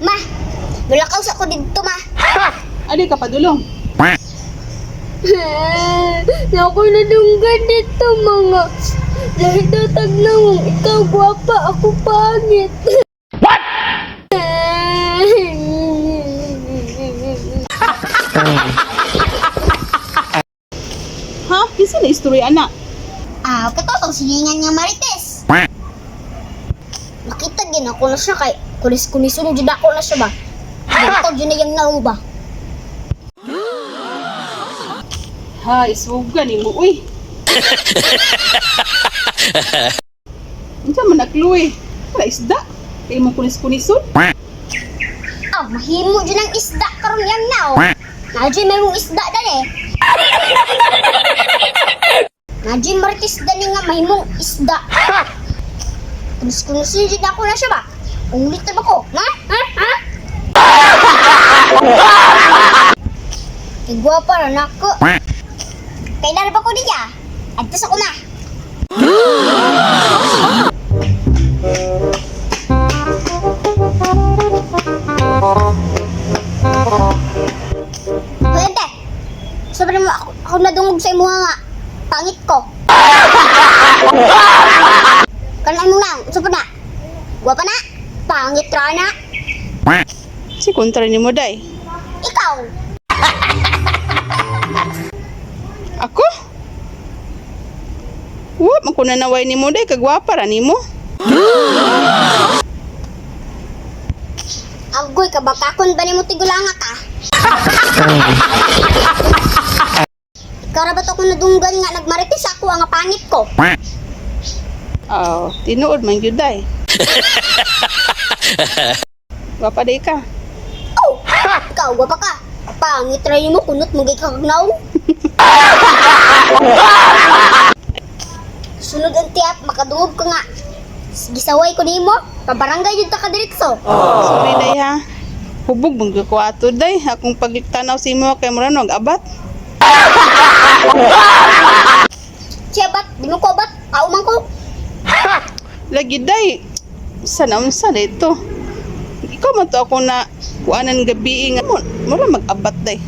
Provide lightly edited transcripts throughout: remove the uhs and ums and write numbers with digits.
Ma, mulakaw sa ko didto, ma. Ali ka padulong. Naku, nadunggan dito mga. Dahil datag na mong ikaw gwapa, ako pangit. What? Ha? Kinsa na istorya ana? Ah, kato tong silingan nga Marites. Makita gin ako na siya kay kunis-kunison jud ako na siya ba. Bantog jud na yung nao ba. Ha, isuga nimo uy. Unsa man na Chloe? Wala isda. Kay imong kunis-kunison. Ah, mahimo jud ang isda karon yang nao. Naa jud may mong isda dali. Naa jud Marites dali nga mahimong isda. Kunis-kunison jud ako na siya ba. Ulit na ba ko? Ha? Ha? Ha? Kay gwapa ra nako. Kailan ba ko niya? Adto sa una. Pwede. Sabi mo, ako nadungog sa imuha nga. Pangit ko. Kanay mo lang, usa pa na. Gwapa na. Pangit ra na. Si kontra nimo day. Ikaw. Ako? Wa man ko nanaway nimo day kagwapa ra nimo. Agoy, kabakakon ba nimo tigulanga ka? Ikaw ra ba to kung nadunggan nga nagmarites ako ang pangit ko? Oh, tinuod man gyud day. Gwapa day ka. Oh! Ikaw, gwapa ka. Pangit ra nimo kunot mo gay kagnaw. Sunod ang tiap, makadungog ka nga. Gisaway ko nimo, pabarangay jud ta ka diretso. Sorry day ha. Hubog man gyud ko ato day. Akong pagtanaw sa imo kay mura nog abat. Siya bat, di mo ko bat, tao man ko. Lagi day. Sana unsa na ito. Ikaw man to ako na kuanan gabi nga mo mura mag-abat day.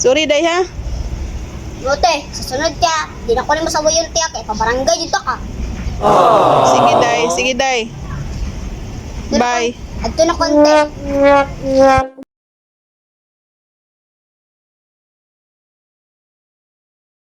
Sorry day ha. Note, sa sunod tiya, di na ko nimo sawayon tiya kay pabarangay jud ta ka. Sige day, sige day. Bye. Adto na konti.